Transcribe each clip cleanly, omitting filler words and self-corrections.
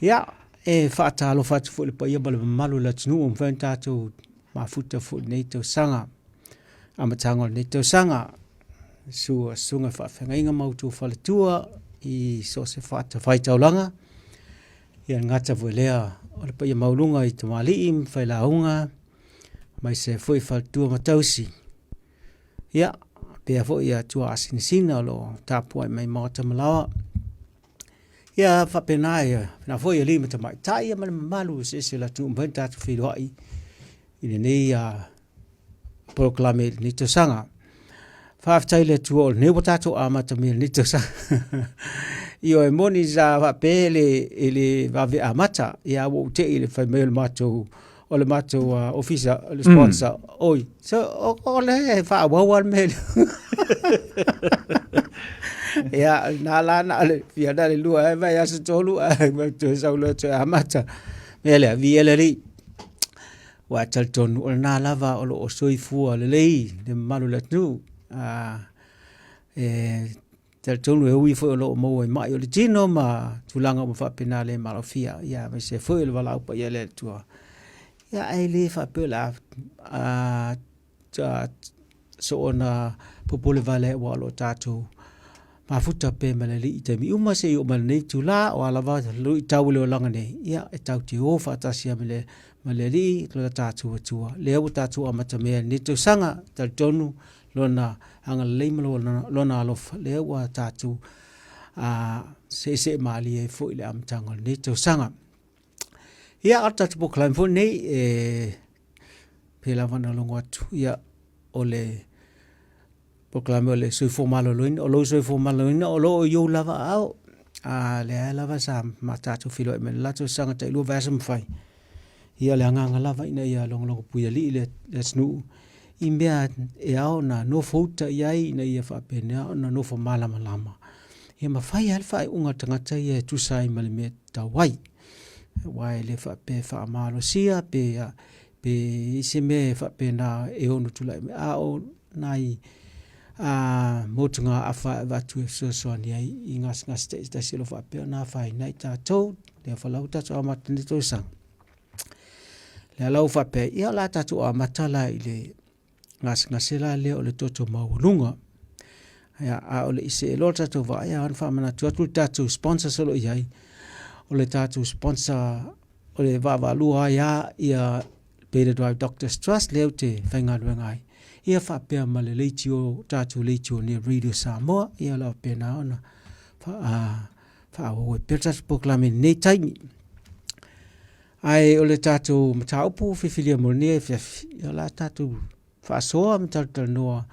Ia, e faatalofa atu foi i le paia ma le mamalu o le atunuu ua mafai ona tatou mafuta foi i lenei tausaga, amataga o lenei tausaga. Susu susuga i faafeagaiga ma outou faletua i so o se fatafaitaulaga. Ia le gata foi lea o le paia maualuga i tamalii ma failauga, aemaise foi faletua ma tausi. Ia, faapea foi ia tuaasinasina o lo o tapuai mai maota ma laoa. Ia faapena ia, faapena foi alii ma tamaitai ia ma le mamalu eseese o le atunuu ua mafai ona tatou feiloai i lenei polokalame i lenei tausaga. Faafetai i le Atua o lenei ua tatou amata mai i lenei tausaga. Ioe, e moni sa faapea e le vave amata, ia ae ua ou te i i le fai mai o le matou o le matou ofisa, o le sponsor, oi, so, o lea e faaauau lava le mea lea. Ia, na la na o le fia na le lua ai vaiaso tolu ae toe sau loa toe amata. Mea lea, viia le Alii. Aua e talitonu o lena lava o lo o soifua lelei le mamalu o le atunuu. E talitonu e ui foi o lo o maua i mai o le tino ma tulaga uma faapena le malofia, ia aemaise foi o le valaau paia a le Atua. Ia ae le faapea o le a soona popole vale aua o lo o tatou mafuta pea ma le Alii i taimi uma seia oo mai lenei itula, o a lava luitau o le olaga nei, ia e tatou te o faatasi lava ma le Alii lo tatou Atua. Lea ua tatou amatamea i lenei tausaga, e talitonu Lona agalelei ma Lona alofa, lea ua tatou seesee malie ai foi i le amataga o lenei tausaga. Ia, o le tatou polokalame foi lenei, e pei lava ona logo atu, ia, o le polokalame o le soifua maloloina, o lou soifua maloloina o lo o i ou lava aao. A lea lava sa tatou feiloai mai le la tausaga tailua vaiaso ma fai. Ia o le agaga lava ina ia logologo puialii le atunuu i mea e ao ona nofouta i ai ina ia faapena ona nofo malamalama. Ia ma fai lava le faaiuga a le tagata ia e tusa ai ma le mea e tatau ai. Aua e le faapea e faamalosia pe i ai se mea e faapena e ono tulai mai, a o nai motugaafa e avatu e fesoasoani ai i gasegase taitasi o lo o faapea ona afaina ai tatou. Lea foi la ua tatou amata i lenei tausaga. Lea la ua faapea, ia o le a tatou amata la i le gasegase la lea o le toto maualuga. Ia, a o le i see loa le tatou vaa, ia ona faamanatu atu le tatou sponsors o lo o i ai. O le tatou sponsor o le vaavaalua ai lava ia Beta Drive Doctors Trust lea ou te faigaluega ai. Ia faapea ma le leitio, tatou leitio nei Radio Samoa, ia o le a faapena ona faaauau ai pea le tatou polokalame i lenei taimi. Ae o le tatou mataupu filifilia mo lenei afiafi, ia o le a tatou faasoa ma talatalanoa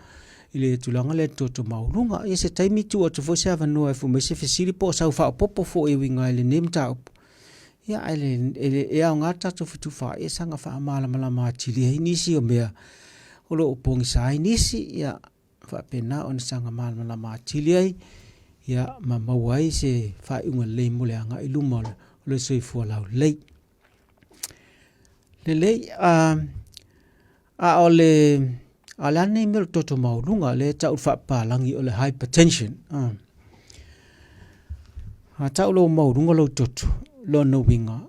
i le tulaga lea toto maualuga. Ia se taimi tuu atu foi se avanoa e fai mai se fesili po o sau faaopoopo foi e uiga i lenei mataupu. Ia ae e aoga le tatou fetufaai e saga faamalamalama atili ai nisi o mea o lo o pogisa ai nisi, ia faapena ona saga malamalama atili ai ia ma maua ai se faaiuga lelei mo le agai i luma o le soifua laulelei. Lelei, a o le a o le a lenei mea o le toto maualuga lea e tau i le faapapalagi o le hypertension. A tau loa ua maualuga lou toto, lona uiga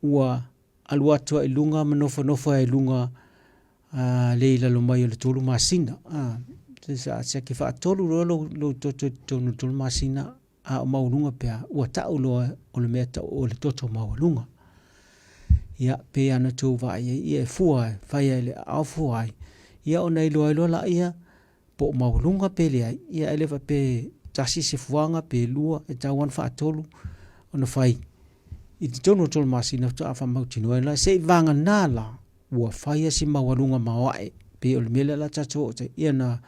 ua alu atu lava i luga ma nofonofo lava i luga le i lalo mai o le tolu masina. Sa siaki faatolu loa lou toto i totonu o le tolu masina a o maualuga pea, ua tau loa o le mea tau o le toto maualuga. Ia, pei lava ona outou vaai ai, ia e fua, e fai lava i le aao fua ai, ia ona iloa ai loa laia po o maualuga pe leai, ia e le faapea e tasi se fuaga pe lua, e tatau lava ona faatolu ona fai i totonu o le tolu masina faatoa faamautinoa ai la, seiavagana la ua fai si maualuga maoae, pei o le mea lea o le a tatou oo atu ai, ia na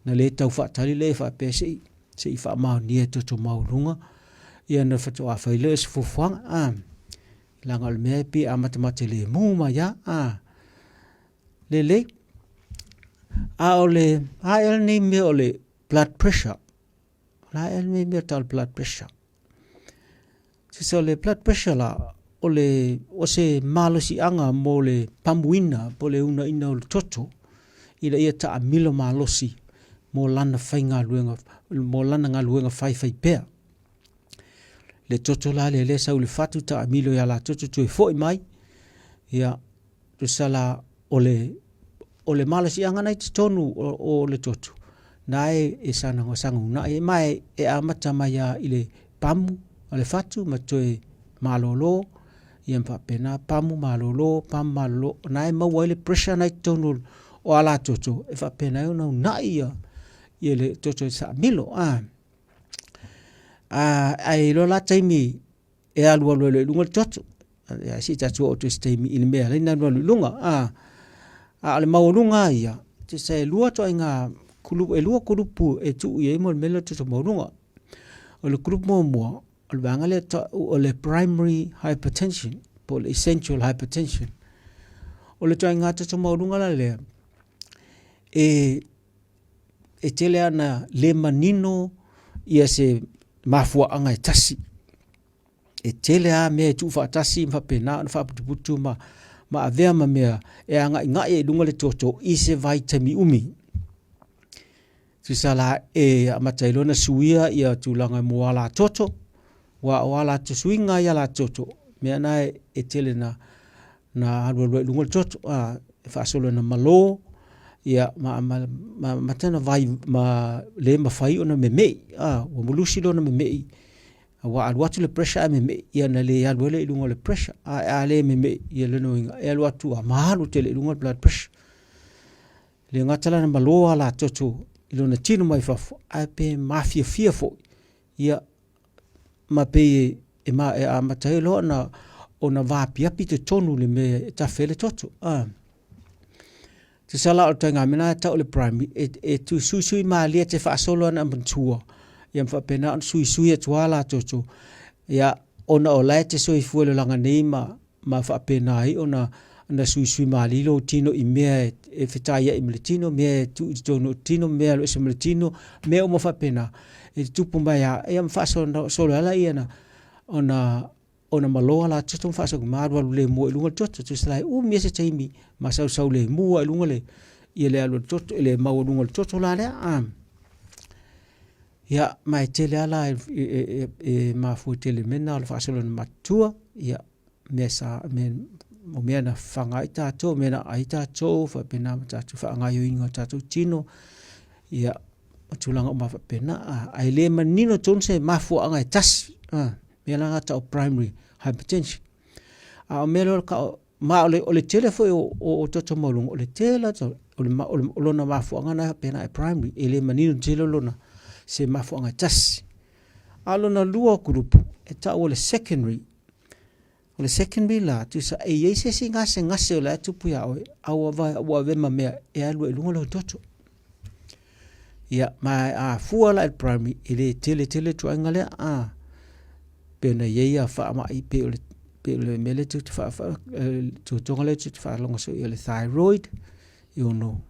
le tau faatali lea faapea se i faamaonia e toto maualuga, ia ona faatoa fai lea o se fuafuaga, a, leaga o le mea e pei e amatamata lemu mai lava, a. Lelei. A o le a ea lenei mea o le blood pressure? O le a ea lenei mea tau o le blood pressure? Sisa o le blood pressure la, o le o se malosiaga mo le pamuina po o le uunaina o le toto ina ia taamilo malosi mo lana faigaluega, mo lana galuega faifaipea. le toto la lea lea sau i le fatu taamilo ia la toto toe foi mai. Ia, tusa la o le o le malosiaga na i totonu o, o le toto na e, e sana saga uunai ai ma e, e amata mai lava i le pamu a le fatu ma toe malolo ia ma faapena pamu malolo pamu malolo na e maua ai le pressure na i totonu o ala toto e faapena ai ona uunai ia ia le toto e saamilo a a ae iloa la taimi e alualu ai loa i luga le toto. Ae se i tatou oo atu i se taimi i le mea e ala ai ona alualu i luga. A, a o le maualuga lava ia, tusa e lua ituaiga kulupu, e lua kulupu e tuu i ai mo le mea lea o le toto maualuga. O le kulupu muamua, o le vaega lea e tau o le primary hypertension po o le essential hypertension. O le ituaiga toto maualuga la lea, e e tele lava ina le manino ia se mafuaaga e tasi. E tele lava mea e tuufaatasi ma faapena ona faaputuputu ma, ma avea ma mea e agaigai ai i luga le toto i se vaitaimi umi. Tusa la e amata ai loa ona suia ia tulaga mo alatoto, aua o ala suiga ia alatoto, mea na e tele na na alualu ai i luga le toto, a, e faasolo ina malo, ia ma, ma, ma amata ona vai ma le mafai ona memei, a, ua mulusi lona memei, ua alu atu le pressure ae memei, ia ona le alu ai lea i luga o le pressure. Ae a le memei, ia lona uiga, e alu atu a ma alu tele i luga le blood pressure. Le gata la na malo ala toto i lona tino mai fafo, ae pe mafiafia foi, ia ma pei e, ma, e amata ai loa ona, ona vaapiapi totonu i le mea e tafe ai le toto. A. Tusa la o le ituaiga mea lena e tau o le primary, e, e tusuisui malie te faasolo ana matua, ia ma faapena ona suisui atu lava la toto, ia ona o la e te soifua i le olaga nei ma, ma faapena ai ona ona suisui malie lou tino i mea e, e fetaiai ma le tino, mea e tuu i totonu o le tino, mea e alu ese ma le tino, mea uma faapena e tutupu mai lava ia ma faasolo ai lea ona ona ona maloa la toto ma faasolo ma alualu lemu ai i luga le toto. Tusa la e umi ai se taimi ma sausau lemu ai i luga le ia le alu a le toto le maualuga o le toto la lea. A. Ia, ma e tele lava la e, e, e, e mafua tele mea na o le faasologa matua, ia, mea sa, mea, o mea na fafaga ai tatou, mea na aai tatou, faapena ma tatou faagaoioiga o tatou tino, ia, ma tulaga uma faapena. Ae le manino tonu se mafuaaga e tasi, a, mea la na tau primary hypertension. A o mea lea o le Ma o le, o le tele foi o, o, o toto maualuga, o le tele atu, o, le, o, le, o lona mafuaaga na faapena e primary, e le manino tele lona se mafuaaga e tasi. A o lona lua o kulupu, e tau o le secondary. O le secondary la, tusa e i ai se isi gasegase o la e tupu iā oe, a ua, ua avea ma mea e alu ai i luga lou toto. Ia, ma a fua la i le primary, e le tele tele ituaiga lea, a, pei ona i ai ia faamai pei o le pei o le mea lea tou te tuatuaga lea tou te faalogo soo i ai o le thyroid e ono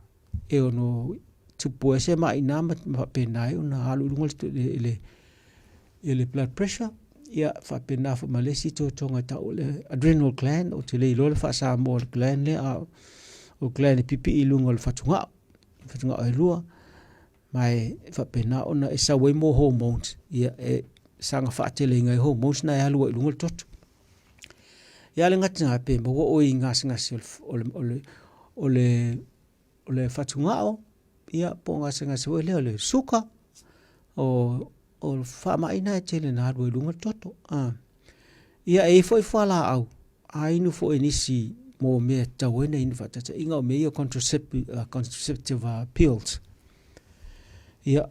e ono tupu ai se ma'i na ma faapena ai ona alu i luga le le le le blood pressure ia faapena foi ma le isi tuatuaga e tau o le adrenal gland ou te le iloa le faa-Samoa o le gland lea a o gland e pipii i luga o le fatugao fatugao e lua Ma e faapena ona e sau ai mo hormones, ia e saga faateleina ai hormones na e alu ai i luga le toto. Ia a le gata pe maua oe i gasegase o le, o le, o le, o le fatugao, ia po o gasegase foi lea o le suka, o, o faamai na e tele na alu ai i luga le toto. A. Ia e i ai foi fualaau a inu foi e nisi mo mea e tatau ai ona inu faataitaiga o mea ia o contraceptive pills. Ia,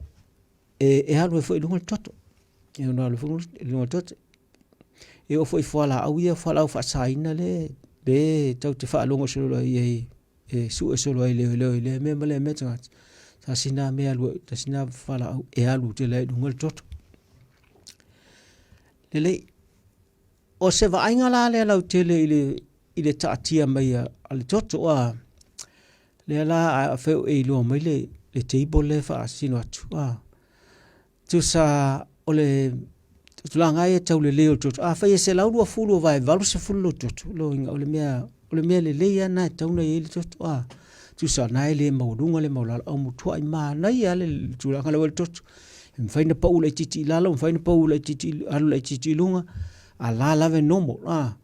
e, e alu ai foi i luga le toto. E ono alu foi i luga le toto. E oo foi i fualaau ia, fualaau faasaina le, le tau te faalogo solo ai e, e sue solo ai leoleo i lea mea ma lea mea tagata. Tasi na mea alu ai, tasi na fualaau e alu tele ai i luga le toto. Lelei. O se vaaiga la lea lautele i le, i le taatia mai a, a le toto, a lea la a fai o e iloa mai le, le table lea e faasino atu, a tusa o le tulaga ia tau lelei o le toto. Afai e 120 ova e 80 lou toto, lona uiga o le mea, o le mea lelei lava lena e tatau ona i ai le toto, a tusa na e le maualuga le maualalo, a ua matuai manaia lava le tulaga lea ua i ai le toto. E mafai ona pau laitiiti i lalo, mafai ona pau laitiiti alu laitiiti i luga, a la lava e normal. Ah.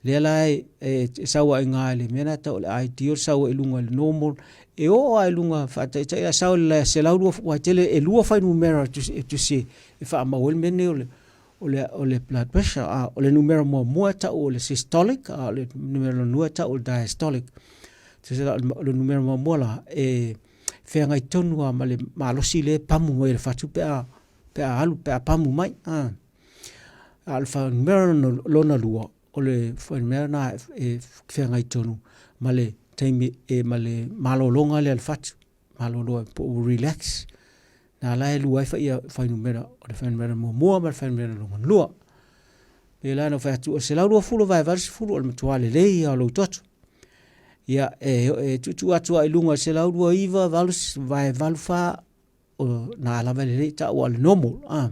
Lea la e, e, e sau ai ngā le mea na tau le ideal sau ai luga le normal. E oo ai luga faataitai a sau le 120 ua tele e lua fuainumera e tusi e faamau ai le mea nei o le o le, o le blood pressure. A, o le numera muamua e tau o le systolic, a o le numera lona e tau o le diastolic. Tusa la o le numera muamua la, e feagai tonu lava ma le malosi lea e pamu mai e le fatu pe a, pe a alu, pe a pamu mai. A, a o le fuainumera lona lua, o le fuainumera lena e feagai tonu ma le taimi e, ma le malologa lea a le fatu. Malolo po o relax. Na la e lua ai faia fuainumera, o le fuainumera muamua ma le fuainumera lona lua. Pei la na fai atu o le 120 vae 80 o le matua lelei ia o lou toto. Ia e, e tuutuu atu ai luga 129 8 vae 84 o na lava lelei tau o le normal. Ah.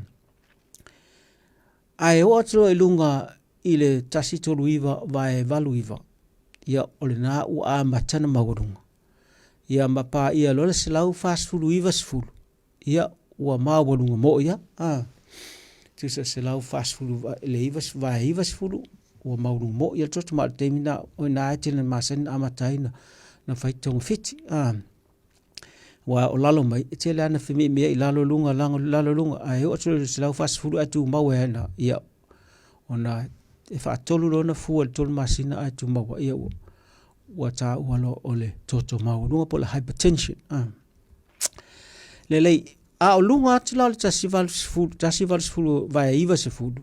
Ae oo atu loa i luga i le 139 vae 89, ia o lena ua amata ona maualuga. Ia ma paia loa le 149 10, ia ua maualuga moi lava. A, tusa 140 le 9 vae 90 ua maualuga moi le toto ma o le taimi lena o i ina e tele ina masani ona amata ai ona fai togafiti. A. Aua o lalo mai, e tele lava ina fememeai i lalo luga, lalo luga, ae oo atu loa i le 140 ae tumau ai lava i ina, ia, ona e faatolu loa ona fua i le tolu masina ae tumau ai, ia ua, ua taua loa o le toto maualuga po o le hypertension. Ah. Lelei, a o luga atu la o le 180, 180 vae 90,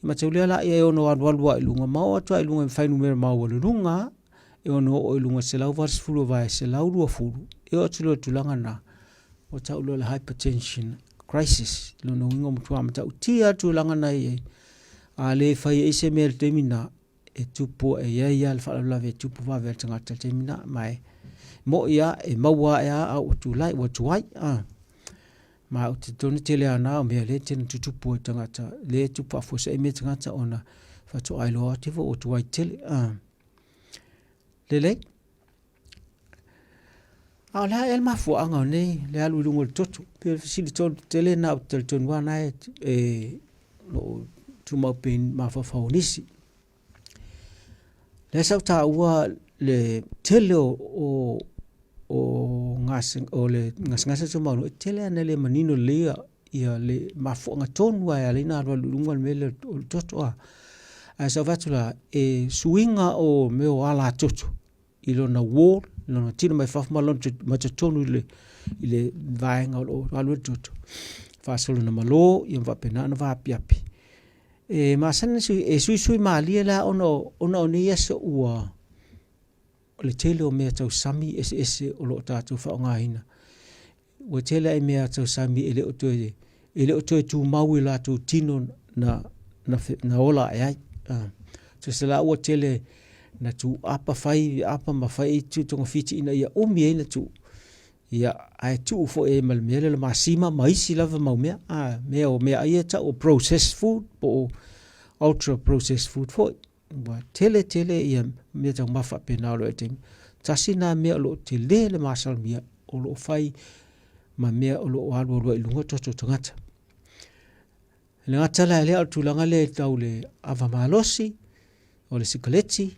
mataulia la ia e ono alualu lava i luga, ma oo atu lava i luga i fuainumera maualuluga, e ono oo i luga 180 vae 120, e oo atu loa i le tulaga lena, ua tau loa le hypertension crisis. Lona uiga ua matua matautia le tulaga na i ai. A le fai ai se mea i le taimi lena, e tupu e i ai lava le faalavelave e tupu vave ai le tagata i le taimi lena. Ma e moni lava, e maua ae lava a ua tulai, ua tuai. Ma ou te talitonu tele lava na o mea lea e tele tutupu ai tagata, lea e tupu faafuasei mea tagata ona faatoa iloa atu ifo ua tuai tele. Lelei. A o le a ea le mafuaaga o nei le alu i luga o le toto? Pei o le fesili tonu tele lena ou te talitonu lava na e, e lo o tumau pea i mafaufau o nisi. Lea sa ou taua le tele o, o, o, gase, o le gasegase tumau, e tele lava ina le manino lelei ia, ia le mafuaaga tonu lava e ala ai ona alualu i luga le mea lea o le toto. A. Ae sa ou fai atu la, e suiga o mea o alatoto i lona wall, i lona tino mai fafo ma lona ma totonu i le, i le vaega o lo o alu ai le toto. Faasolo ina malo, ia ma faapena ona vaapiapi. E masani ona sui, e suisui malie la ona o, ona o nei aso ua o le tele o mea tausami eseese o lo o tatou faaaogaina. Ua tele ai mea tausami e le o toe, e le o toe tumau i latou tino na, na, na ola ae ai. Uh, tusa la ua tele na tuuapa fai apa ma fai tu togafiti ina ia umi ai na tuu. Ia, ae tuu foi ai ma le mea lea o le masima ma isi lava mau mea. A, mea o meaai ia e tau o processed food po o ultra processed food foi. Ua tele tele ia mea taumafa faapena o lo o i ai i le taimi. Tasi lena mea o lo o tele le masalomia o lo o fai ma mea o lo o alualu ai i luga toto o tagata. E le gata la i lea, o le tulaga lea i tau le ava malosi, o le sikaleti,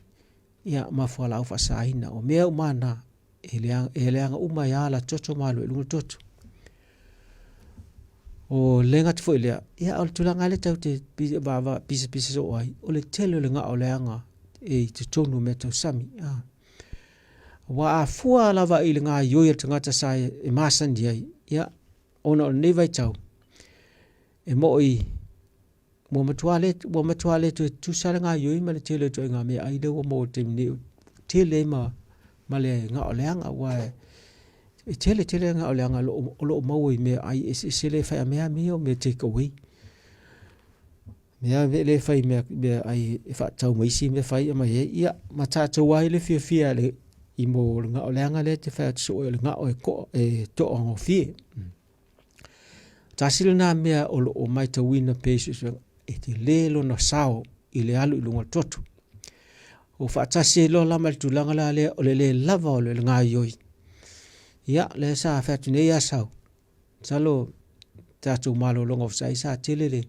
ia ma fualaau faasaina. O mea uma na, e leaga, e leaga uma ai lava la toto ma alu ai i luga le toto. O le gata foi lea, ia o le tulaga lea tatou te vaava pisapisa soo ai, o le tele o le gao leaga e i totonu o mea tausami. Ah. Aua a fua lava i le gaoioi a le tagata sa e masani ai, ia, ona o lenei vaitau, e moi Ua matua le, ua matua le toe tutusa le gaoioi ma le tele o ituaiga meaai lea ua maua i le taimi nei, tele ai ma, ma le gaoleaga, aua e, e tele tele le gaoleaga o lo o, o lo o maua i meaai eseese lea e fai ameame ia o mea take away. Mea lea e fai mea, meaai e faatau ma isi mea fai aumai ai, ia, ma tatou ai le fiafia le, i mo le gaoleaga lea e te fai atu soo ai o le gao e koa, e toagofie. Tasi lena mea o lo o matauina pea i suesuega, e tele lona sao i le alu i luga o le toto. Ua faatasi ai loa la ma le tulaga la lea o le le lava o le gaoioi. Ia, lea sa fai atu nei ia sau, masalo tatou malologa o Samoa sa tele le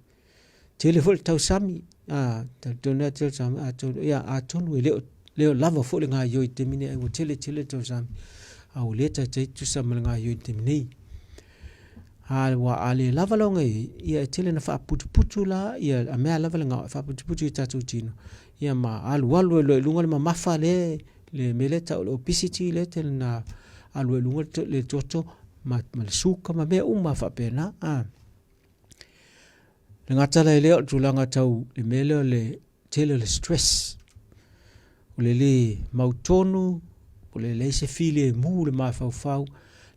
tele foi le tausami, a talitonu lava tele tausami, atonu, ia atonu e le o le o lava foi le gaoioi i le taimi nei ae ua tele tele le tausami, a ua le taitai tutusa ma le gaoioi i le taimi nei. A ua a le lava lau gaoioi, ia e tele ina faaputuputu la ia a mea lava le gao e faaputuputu i tatou tino, ia ma alualu ai loa i luga le mamafa lea le mea lea e tau o le obesity lea e tele ina alu ai i luga le toto ma le suka ma mea uma faapena. A le gata la i lea o le tulaga tau le mea lea o le tele o le stress, o le lē mautonu, o le leai se filemu i le mafaufau,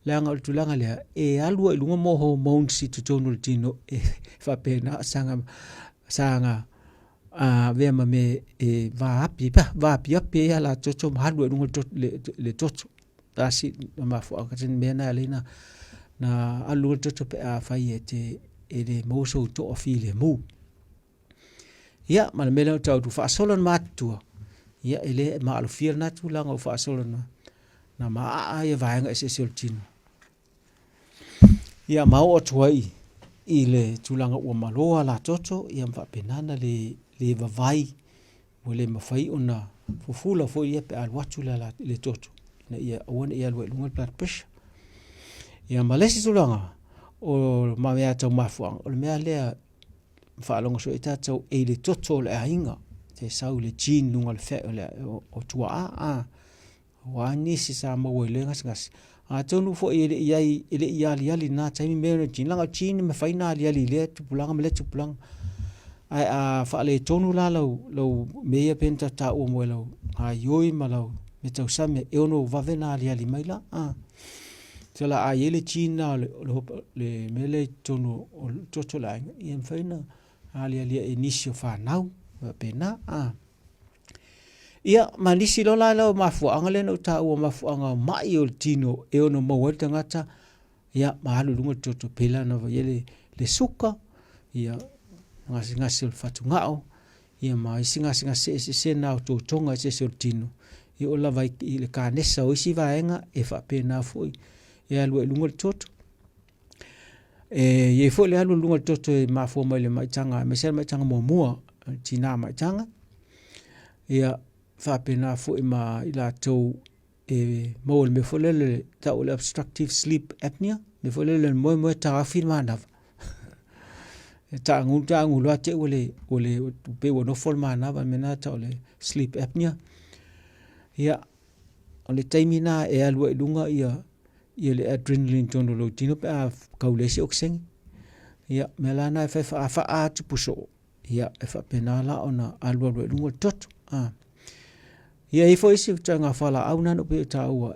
leaga o le tulaga lea e alu ai i luga mo hormones i totonu o le tino e faapena saga saga avea ma mea e vaapi vaapiapi ai ala toto ma alu ai i luga le toto. Tasi na mafuaaga se mea na e ala ai na alu le toto pe afai e te e le maua sou toafilemu. Ia, ma le mea lea o tau faasolo na matutua, ia e le maalofia lena tulaga o faasolo na, na maaa ia vaega eseese o le tino. Ia ma oo atu ai i le tulaga ua maloa la toto, ia ma faapena na le, le vavai, ua le mafai ona fufula foi ia pe a alu atu le, le toto, ina ia aua ne i alu ai i luga le blood pressure. Ia ma le isi tulaga, o ma mea tau mafuaaga, o le mea lea faalogo soo ai tatou e i le toto o le aiga, te sau le gene luga o le fe, o, le, o, o tuaa, a, aua nisi sa maua i le gasegase. Atonu foi e le i ai, e le i aliali i lena taimi mea o gene, leaga o gene e mafai ona aliali i lea tupulaga ma lea tupulaga. Ae a faaletonu la lau, lau mea ia pei ona taua mo lau gaoioi ma lau mea tausami e ono vave ona aliali mai la. A. Tusa la a i ai le gene lena o le, o le, le mea lea i totonu o le toto o le aiga, ia e mafai ona aliali ai i nisi o fanau, faapena. A. Ia, ma nisi loa la lea o mafuaaga lea na ou taua, o mafuaaga o mai o le tino e ono maua ai le tagata, ia, ma alu i luga le toto pei la ona i ai le, le suka, ia, gasegase o le fatugao, ia ma isi gasegase eseese na o totoga eseese o le tino, ia oo lava i le kanesa o isi vaega e faapena foi e alu ai i luga le toto. E i ai foi le alu i luga o le toto e mafua mai le maitaga, aemaise le maitaga muamua, le tina maitaga. Ia faapena foi ma i latou e maua i le mea foi lele e tau o le obstructive sleep apnea, mea foi lele o le moemoe taofi le manava. E taagulu taagulu lava te i ua le, ua le, pei ua nofo le manava, le mea lena e tau o le sleep apnea. Ia, o le taimi lena e alu ai i luga ia ia le adrenaline i totonu o lou tino pe a tau leai se okesene. Ia, mea la lena e fai a tupu soo, ia e faapena la ona alualu ai i luga le toto. A. Ia e i ai foi isi ituaiga fualaau na na pei ona taua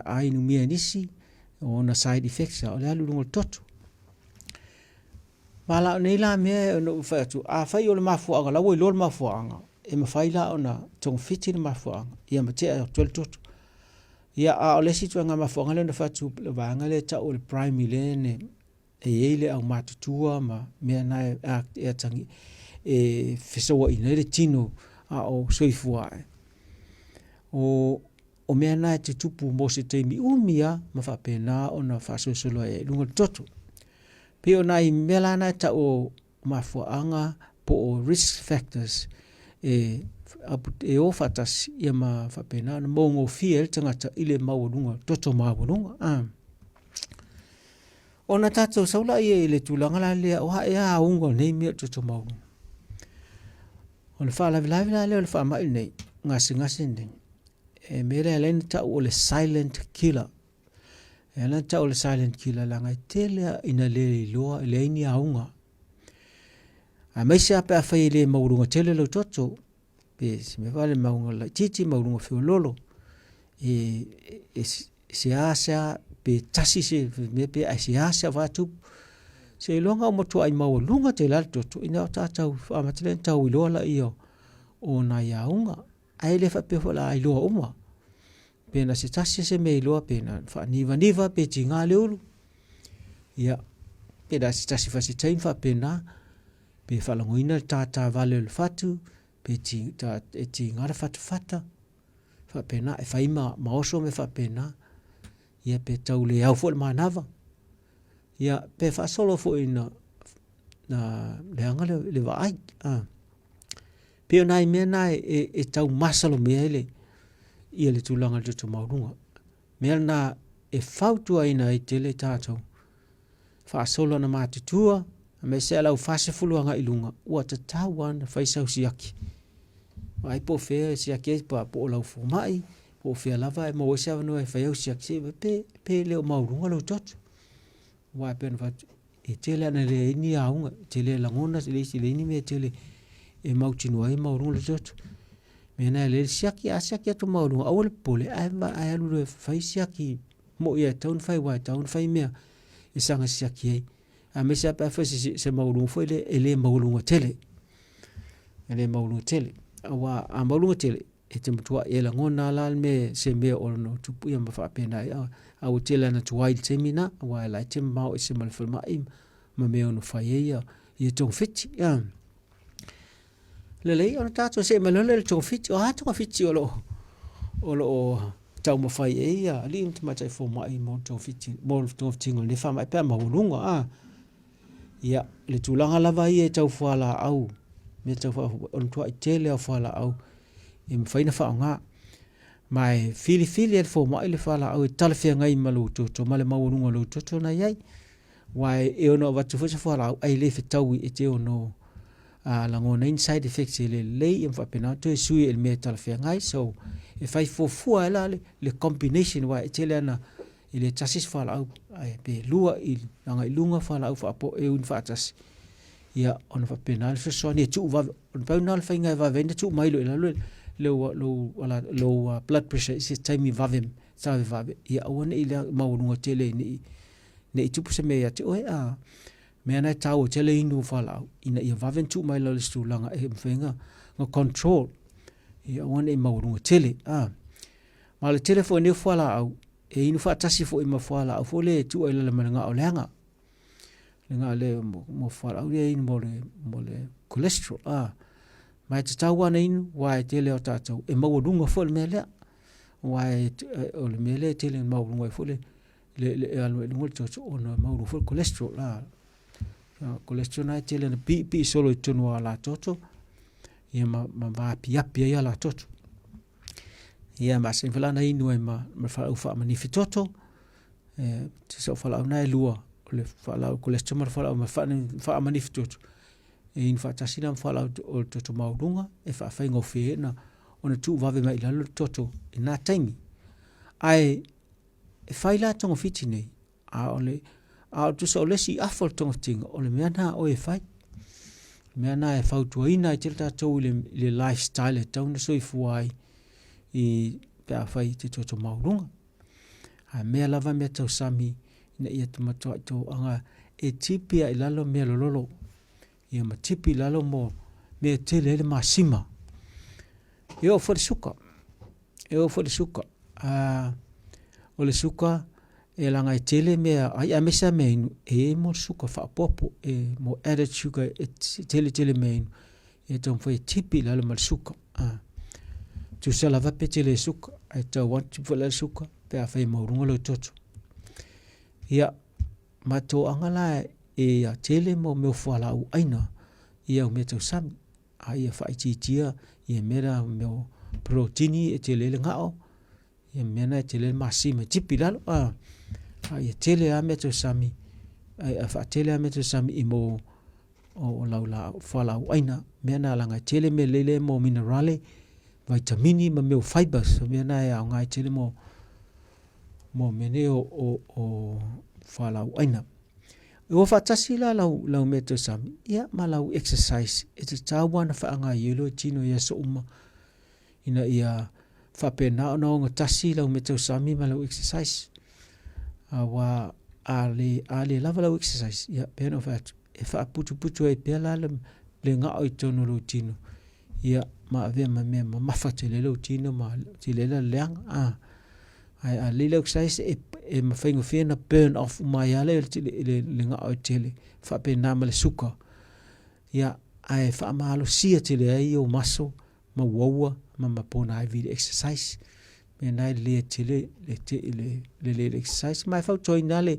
a inumia e nisi o ona side effects o le alu i luga o le toto. Ma la o nei la mea na ou fai atu, afai o le mafuaaga, la ua iloa le mafuaaga, e mafai la ona togafiti le mafuaaga, ia ma tea atu ai le toto. Ia, a o le isi ituaiga mafuaaga lea na fai atu, le vaega lea e tau o le primary lea ne, e i ai le aumatutua ma mea na e, e atagi, e fesouaina ai le tino a o soifua ae. O, o mea na e tutupu mo se taimi umi lava ma faapena ona faasolosolo ai i luga o le toto. Pei o nai mea la na e tau o mafuaaga po o risk factors e, e o faatasi ia ma faapena ona maugofie ai le tagata i le maualuga, toto maualuga. Ah. Ona tatou sau laia i le tulaga la lea o a ea auga o nei mea o le toto maualuga. O le faalavelave la lea o le faamai lenei, gasegase lenei, e mea lea e ala ai ona tau o le silent killer. E ala ona tau o le silent killer leaga e tele lava ina le iloa, e leai ni auga. Aemaise lava pe afai e le maualuga tele lou toto, pe se mea foi lea maualuga laitiiti, maualuga feoloolo, e, e, seasea pe tasi se mea pe ae seasea vaeatu seiloga ua matuai maualuga tele lava le toto ina ua tatou amata lea ona tau iloa laia o nai auga. Ae le faapea foi o le a iloa uma. Pe na se tasi se mea iloa pe na faanivaniva pe tiga le ulu. Ia, pe na se tasi foi se taimi faapena, pe faalagoina le tātā vale o le fatu, pe ti, ta, e tiga le fatafata, faapena, e fai ma, ma oso mea faapena. Ia pe tau le au foi le manava. Ia, pe faasolo foi ina na leaga le, le vaai. A. Pei o nai mea na e, e, e tau masalomea ai le, ia le tulaga o le toto maualuga. Mea lena e fautuaina ai tele tatou faasolo ana matutua aemaise a lau 40 agai i luga, ua tatau lava ona fai sau siaki. Vaai po o fea e siaki ai po o lau fomai, po o fea lava e maua ai se avanoa e fai au siaki se i pe, pe le o maualuga lou toto. Aua e pei ona fai atu, e tele lava ina leai ni auga, e te le lagona e leai ni mea tele e mautinoa ai e maualuga lou toto. O le mea lena e lelei le siaki, a siaki atu ua maualuga, aua le popole, ae, ae alu loa e fai siaki moni lava e tatau ona fai aua e tatau ona fai mea e saga siaki ai. Aemaise lava pe afai se, se maualuga foi lea e le maualuga tele. E le maualuga tele. Aua a maualuga tele, e te matuai e lagona lava la le mea, se mea o ono tupu ia ma faapena ai. A ua tele lava ina tuai i le taimi lena, aua o la e te mamao ese ma le falemai ma mea e ono fai ai ia, ia togafiti. Ia. Lelei ona tatou see mai loa lea i le togafiti. O a togafiti o lo o o lo o taumafai ai ia alii ma tamaitai fomai mo le togafiti mo le togafitiga o lenei faamai pe a maualuga a. Ia, le tulaga lava ia e tau fualaau, mea tau o le matuai tele lava o fualaau e mafai ona faaaoga. Ma e filifili e le fomai le fualaau e talafeagai ma lou toto ma le maualuga o lou toto na i ai. Aua e ono avatu foi se fualaau ae le fetaui e te ono lagona ai ni side effects e le lelei ia ma faapena ona toe sui ai i le mea e talafeagai. So, e fai fuafua ai la le, le combination aua e tele lava ina e le tasi se fualaau ae pe lua i agai i luga fualaau faapo e inu faatasi ia ona faapena le fesoasoani e tuu vave. O le pau lena o le faiga e vave ai ona tuu mai loa i lalo lou, lou, lou blood pressure i se taimi vave vave ia aua ne i maualuga tele ne i ne i tupu se mea ia te oe, a mea na e taua tele inu o fualaau ina ia vave ona tuu mai lalo i se tulaga e mafai ona control ia aua ne i maualuga tele. A ma o le tele foi o nei fualaau e inu faatasi foi ma fualaau foi lea e tuu ai i lalo ma le gao leaga. Le gao le mo fualaau lea e inu mo le, mo le cholesterol. A ma e tatau lava ona inu aua e tele o tatou e maualuga foi le mea lea. Aua o le mea lea e tele maualuga ai foi le le, le, e alu ai i luga le toto ona e maualuga foi le cholesterol la. O cholesterol na e tele na piipii solo i totonu o ala toto, ia ma, ma vaapiapi ai ala toto. Ia ma masani foi la ona inu ai ma, ma fualaau faamanifi toto, e, tusa o fualaau na e lua, o le fualaau cholesterol ma le fualaau ma faamanifi toto, e inu faatasi la ma fualaau o le toto maualuga e faafaigofie ai ona ona tuu vave mai i lalo le toto i na taimi. Ae E fai la togafiti nei, a o le, a o tusa o le isi afa o le togafitiga, o le mea lena a oe e fai. O le mea lena e fautuaina ai tele tatou i le, i le lifestyle e tatau ona soifua ai i, pe afai e te toto maualuga. A mea lava mea tausami ina ia matuai toaga e tipi lava i lalo mea lololo. Ia ma tipi i lalo mo mea e tele ai le masima. E oo foi i le suka. E oo foi i le suka. O le suka, e leaga e tele mea ai, aemaise lava mea inu, e i ai mo le suka faaopoopo, e mo added sugar, e tele tele mea inu, e taumafai e tipi i lalo ma le suka. Tusa lava pe tele suka, ae tatau lava ona tipi foi i lalo le suka pe afai e maualuga lou toto. Ia, ma toaga la e tele mo mea o fualaau aina i au mea tausami. A ia faaitiitia ia mea la mea o perotini e tele ai le gao, ia mea na e tele ai le masima e tipi i lalo. A, a ia tele lava mea tausami, a faatele lava mea tausami i mo o lau laau, fualaau aina, mea na leaga e tele mea lelei lea mo minerale, vaitamini ma mea o fibres, o mea na e aoga ai tele mo mo mea nei o, o, o fualaau aina. E ua faatasi la lau, lau mea tausami, ia ma lau exercise, e tatau lava ona faagaoioi lou tino i aso uma, ina ia faapena ona ogatasi lau mea tausami ma lau exercise. Aua a le, a le lava lau exercise, ia pei ona ou fai atu, e faaputuputu ai pea la le, le gao i totonu o lou tino, ia ma avea ma mea mamafa tele ai lou tino ma tele ai le leaga. A, ae a lelei lau exercise e, e faigofie ona burn off uma ai lava le, le, le gao e tele, faapena ma le suka. Ia, ae faamalosia tele ai ou muscle ma uaua ma ma ponaivi i le exercise. Mea na e lelei tele le, le, le, lelei le exercise. Ma e fautuaina le,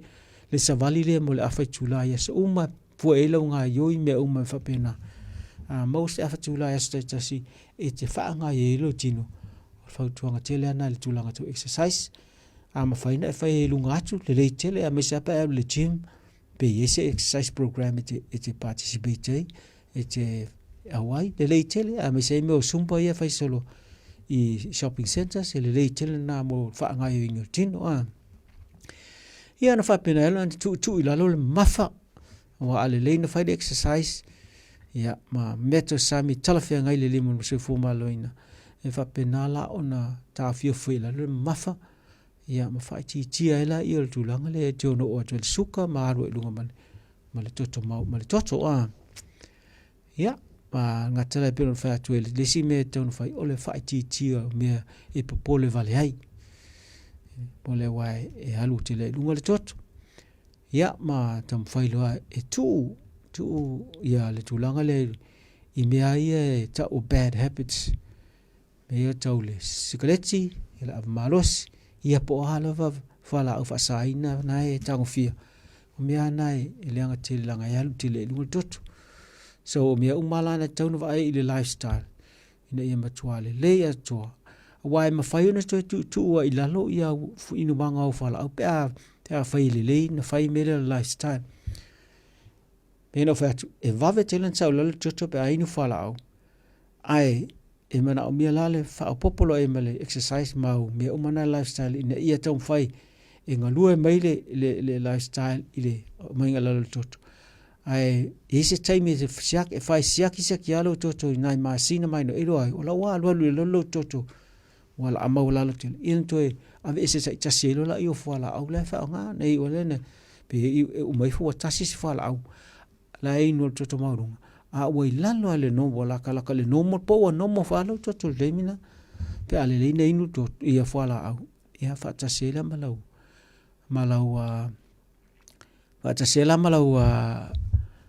le savali lea mo le afa itula i aso uma, fua i ai lau gaoioi mea uma e faapena. A maua se afa itula i aso taitasi e te faagaoioi ai lou tino, o le fautuaga tele lava lena i le tulaga tau exercise. A mafai ona e fai ai i luga atu, lelei tele, aemaise lava pe a e alu i le gym, pe i ai se exercise program e te participate ai, e te auai, lelei tele, aemaise ai mea o zumba ia e fai solo i shopping centres, e lelei tele lena mo le faagaoioiga o le tino. A. Ia ona faapena ai lea ona tuutuu i lalo le mamafa, aua a lelei ona fai le exercise, ia ma mea tausami talafeagai lelei mo le soifua maloloina, e faapena la ona taofiofi ai i lalo le mamafa, ia ma faaitiitia ai lea o le tulaga lea e te ono oo atu ai le suka ma alu ai i luga ma le, ma le toto mau, ma le toto. A. Ia, ma gata la e pei ona fai atu ai le isi mea e tatau ona fai, o le faaitiitia o mea e popole vale ai. Popole aua e alu tele ai i luga le toto. Ia, ma taumafai loa e tuu, tuu ia le tulaga lea i mea ia e tau o bad habits. Mea ia tau le sikaleti, ia le ava malosi, ia po o a lava fualaau faasaina na e tagofia. O mea na e leaga tele leaga e alu tele i luga le toto. So o mea uma la na e tatau ona vaai i le lifestyle ina ia matua lelei atoa. Aua e mafai ona toe tuutuu ai i lalo ia inumaga o fualaau pe a, pe a fai lelei na fai mea lea o le lifestyle. Pei ona ou fai atu, e vave tele ona sau i lalo le toto pe a inu fualaau, Ae e manaomia la le faaopoopo loa i ai ma le exercise ma au mea uma na lifestyle ina ia taumafai e galue mai le, le, le lifestyle i le aumaiga i lalo o le toto. Ae i ai se taimi e, siaki, e fai siaki siaki lava lou toto i nai masina ma ino iloa ai, o la ua alualu i lalo lou toto ua laa maualalo tele, ia na toe aveese taitasi ai loa lea o fualaau la e faaaoga. Na iu ai lea na, pe e uma ifo ua tasi se fualaau la e inu o le toto maualuga, a ua i lalo lava i le normal, ua latalata i le normal po ua normal foi lava lou toto i le taimi lena, pe a lelei ona inu ia fualaau, ia faatasi ai la ma lau, ma lau faatasi ai la ma lau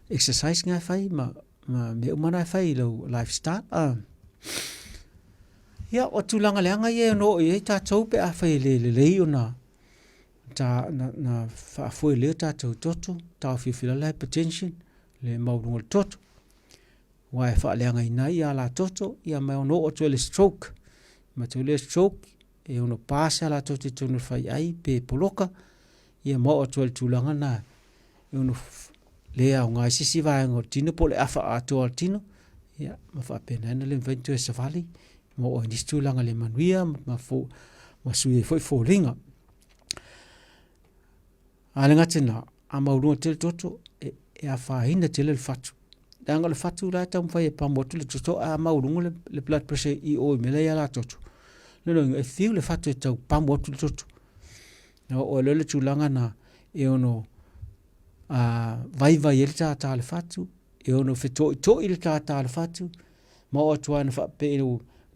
exercise na e fai ma mea uma na e fai i lau lifestyle. Ia, o tulaga leaga ia e ono oo i ai tatou pe afai e le lelei ona ta, na, na faafoe lea tatou toto, taofiofi lalo hypertension, le maualuga o le toto, aua e faaleagaina ai ala toto, ia ma e ono oo atu ai le stroke. Ma tau le stroke, e ono pa se ala toto i totonu o le faiai pe poloka, ia ma oo atu ai le tulaga na e ono le aoga ai se isi vaega o le tino po o le afa atoa o le tino, ia ma faapena ai ona le mafai ona toe savali, ma oo ai nisi tulaga le manuia ma, fo, ma sui ai foi foliga. A le gata i lena, a maualuga tele toto, e, e afaina tele le fatu. Leaga o le fatu la e taumafai e pamu atu le toto, a maualuga le, le blood pressure i o i mea la e i ala toto. Lona uiga, e fiu le fatu e tau pamu atu le toto. Na oo ai loa le tulaga na e ono a, vaivai ai le tātā o le fatu, e ono fetoitoi le tātā o le fatu, ma oo atu lava ina faapea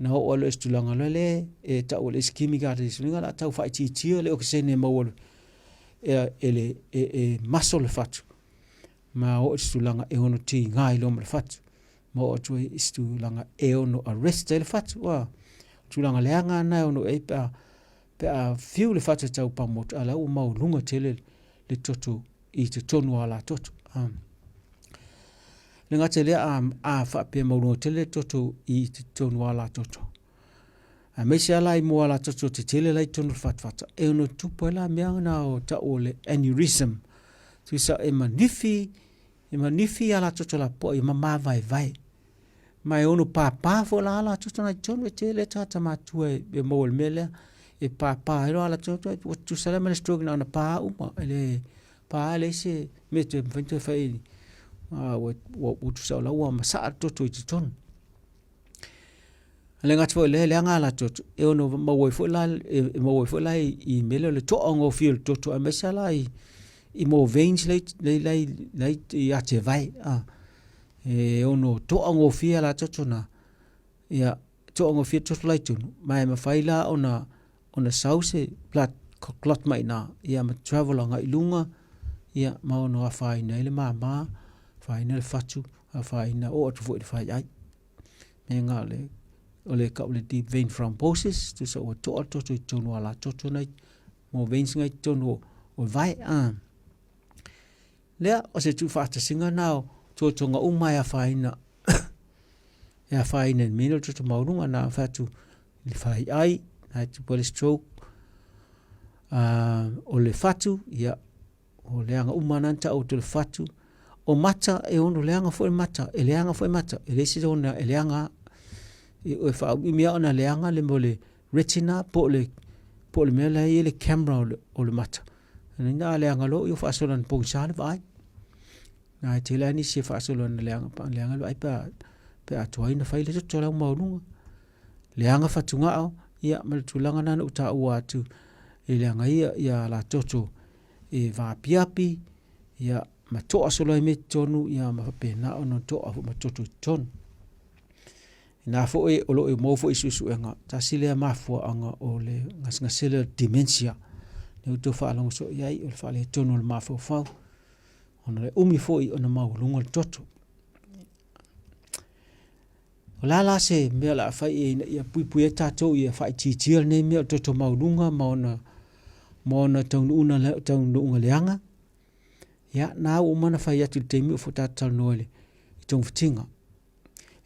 na oo ai loa i se tulaga loa lea e tau o le ischemic heart disease, lona uiga o le a tau faaitiitia le okesene e maua e, e, le, e, e muscle le fatu, ma oo i se tulaga e ono tiga ai loa ma le fatu, ma oo atu ai i se tulaga e ono arrest ai le fatu. Ua tulaga leaga lena e ono i ai pe a, pe a fiu le fatu e tau pamu atu, a o la ua maualuga tele le toto i totonu o ala toto. Le gata i lea, a, a faapea maualuga tele le toto i totonu o ala toto. Aemaise lava la i mua ala toto tetele la i totonu o le fatafata, e ono tupu ai la mea na o tau o le aneurysm. Tusa e manifi, e manifi ala toto lapoa ia ma mavaevae. Ma e ono pāpā foi la ala toto na i totonu, e tele tagata matua e, e maua i le mea lea. E pāpā ai loa ala toto, ua tutusa lea ma le stroke na ona pā uma, e le pā leai se mea toe mafai ona toe fai ua, ua, ua tusa o la ua masaa le toto i totonu. A le gata foi i lea, leaga ala toto, e ono maua ai foi la, e, e maua ai foi la i, i mea lea o le toagofie o le toto, aemaise lava la i, i mea o veins la i, la i, la i, la i, i atevae. A, e ono toagofie ala toto na, ia, toagofie toto la i totonu, ma e mafai la ona, ona sau se blood clot mai ina, ia ma travel agai i luga, ia ma ono afaina ai le mama, afaina le fatu, afaina oo atu foi i le faiai. Me ngā le, o le kau le deep vein thrombosis, tusa ua toa le toto i totonu o ala toto nei, mo veins ngai totonu o, o vae. Lea, o se tuufaatasiga lena o totoga uma e afaina e afaina i le mea o le toto maualuga. Na ona fai atu i le faiai, na e tupu ai le stroke, o le fatu, ia, o leaga uma lava na tau atu o le fatu. O mata, e ono leaga foi mata, e leaga foi mata, e leai se ona e leaga lava. E faaumiumi lava ona leaga le mea o le retina po o le, po o le mea la e i ai le camera o le mata. Lona uiga a leaga loa ua faasolo ina pogisa le vaai. Na e tele lava nisi e faasolo ina leaga, leaga le vaai pe a tuai ona fai le toto la ua maualuga. Leaga fatugao, ia ma le tulaga lena na ou taua atu e leaga ai ia alatoto e vaapiapi, ia ma toa solo ai mea i totonu, ia ma faapena ona toa foi ma toto i totonu. Ina foi o lo o maua foi i suesuega, tasi lea mafuaaga o le gasegase lea o le dementia. Lea ua outou faalogo soo i ai, o le faaletonu o le mafaufau, ona o le umi foi ona maualuga le toto. O le a la se mea o le a fai i ai ina ia puipui ai tatou ia faaitiitia lenei mea o le toto maualuga ma ona, ma ona taunuuga, taunuuga leaga? Ia, na ua uma ona fai atu i le taimi o tatou talanoa i le togafitiga.